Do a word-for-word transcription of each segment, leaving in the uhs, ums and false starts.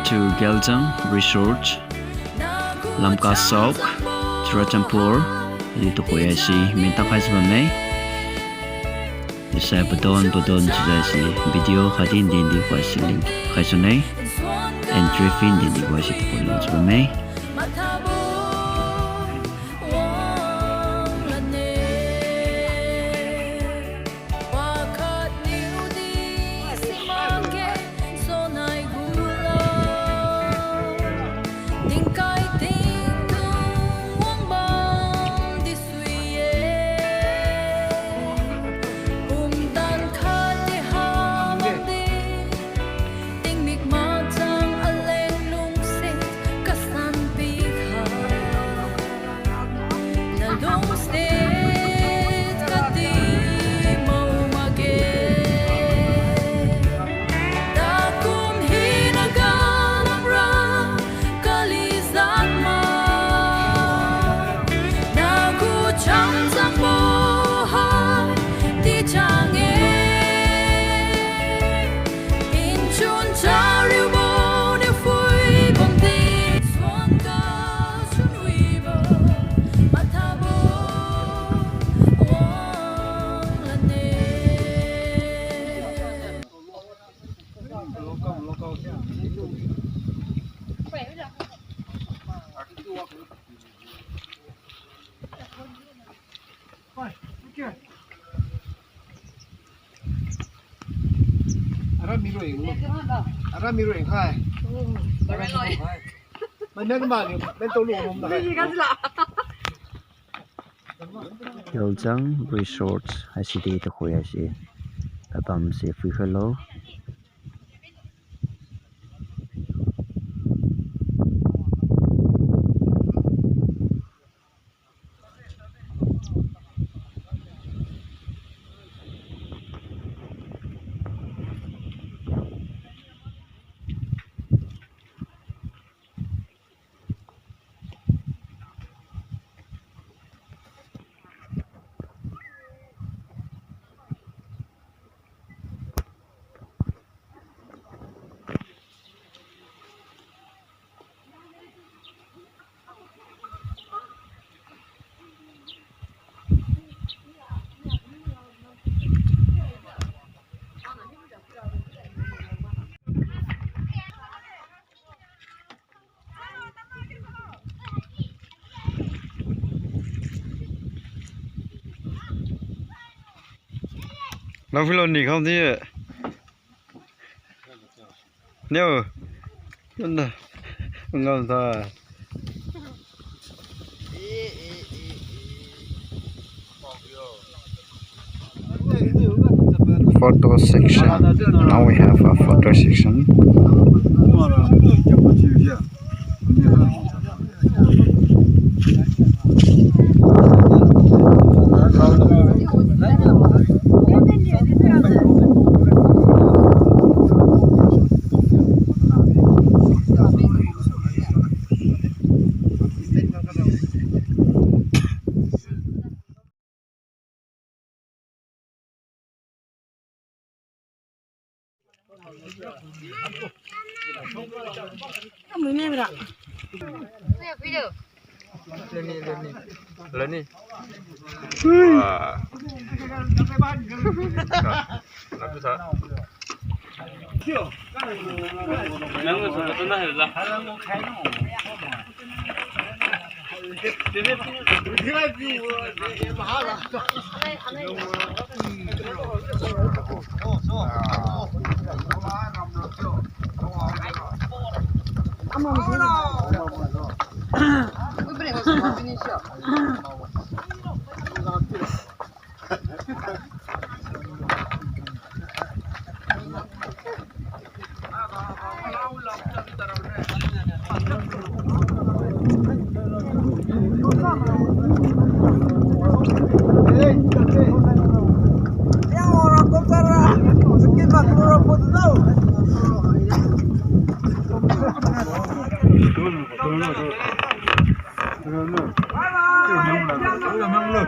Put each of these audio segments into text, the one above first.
To Geljang Resort, Lamka South, Churachandpur, aliu tuhoi haise mintan khaijiu bamme. Isai padon padon chiujiu haise video khatdi ndindi khuaise link khaisune. Entry fee ndindi khuaise tuhoi lujiu bamme. Tingmik machang aleng lungsiat kasan pikha. Nalungsiat kadi mao makge. Takum hina galamra kalizan ma. Nagu chamchangbo hai tichang-e. Inchun chariubo niu phuibamdi suan kachun wibo mathabo wang lane. Ara miroi. Ara miroi khai. Mai na ma ni, men to lu hom da. Geljang Resort haise di tuhoi haise. Abam se phui khalo. Nang philo ni kham di. Niu. Yunda. Ngam sa. Photo section. Now we have a photo section.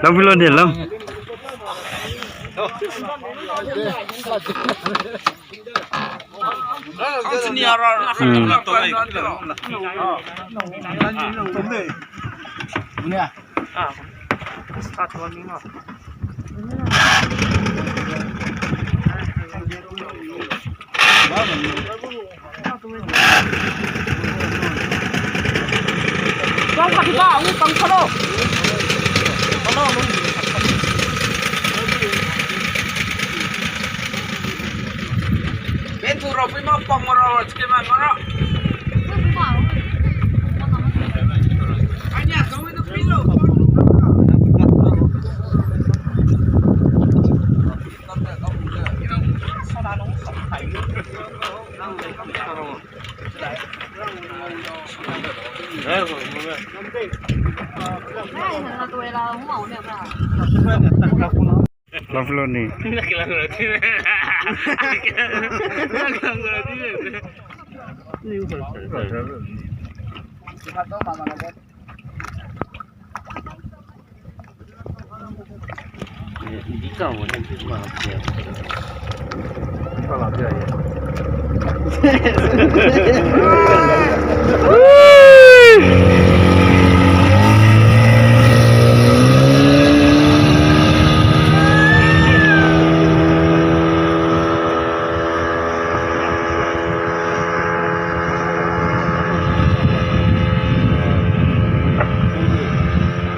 Lam philo ni lam. Hmm. Lafloni.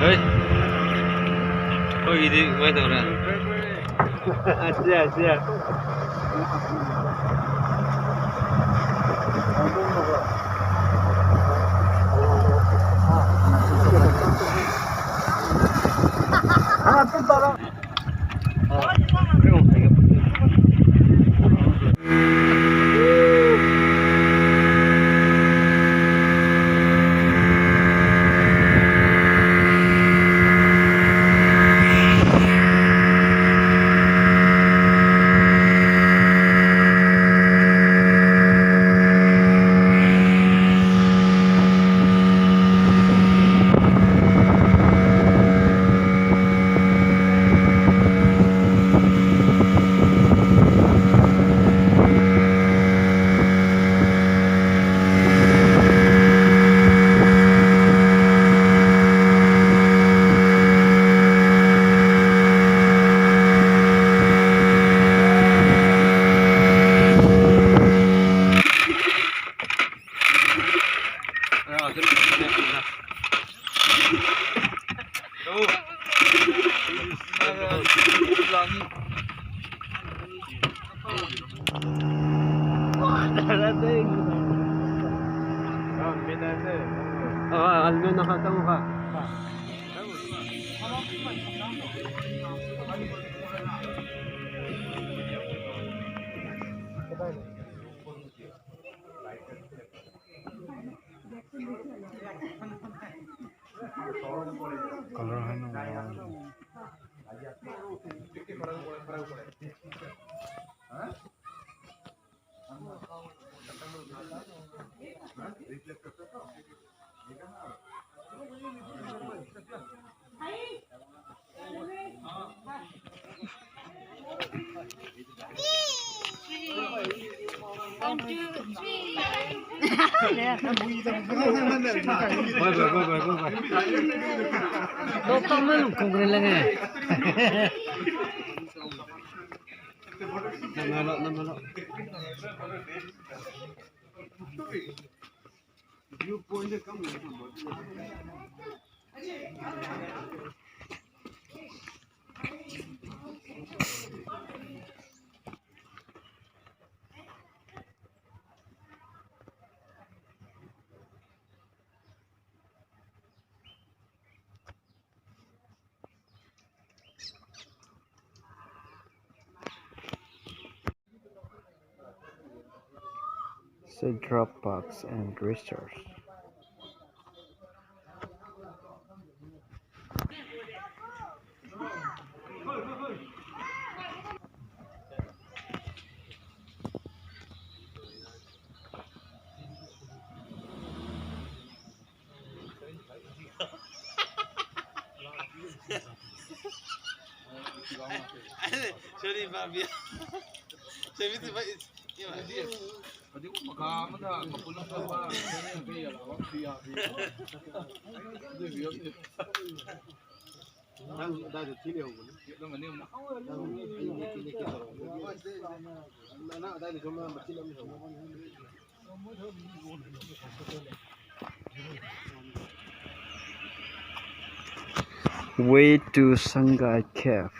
Hei. Koi idi mai tau ra. Asia, asia. Color hai no. One, two, three. Bye, bye, bye, bye, bye, bye. Doktor mai lung kong re lenge. Nam lo, nam lo. Central Parks and Research. Sorry, Fabio. Sorry, Fabio. Way to Sangai Cave.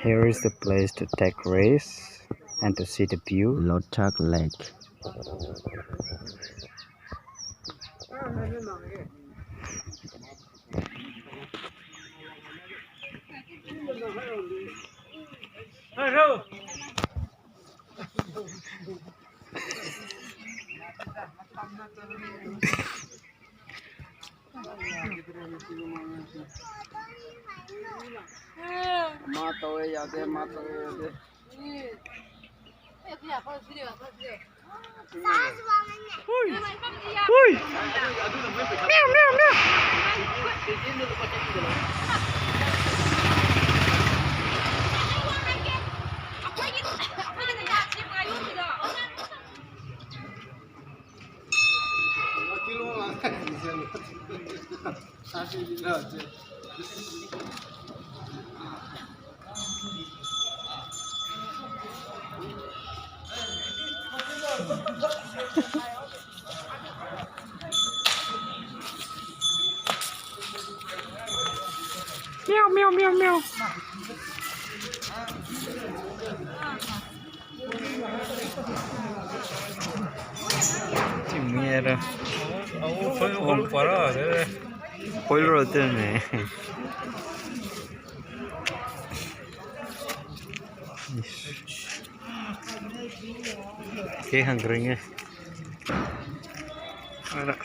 Here is the place to take rest and to see the view, Lothak Lake. Ma tao-e yade, ma tao-e yade. Ui. Ui. Miau, miau, miau. Miau, miau, miau, miau. Chimia ra. Ong para de. Poi ro tene. Ke hang kring e. Ara.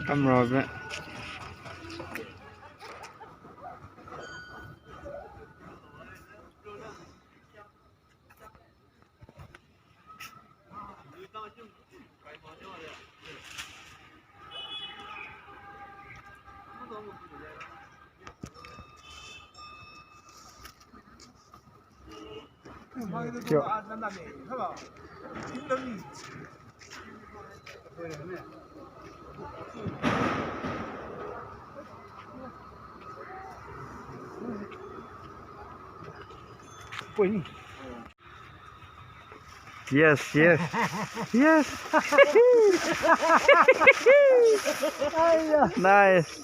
Kamra be. Yes, yes. Yes. Nice.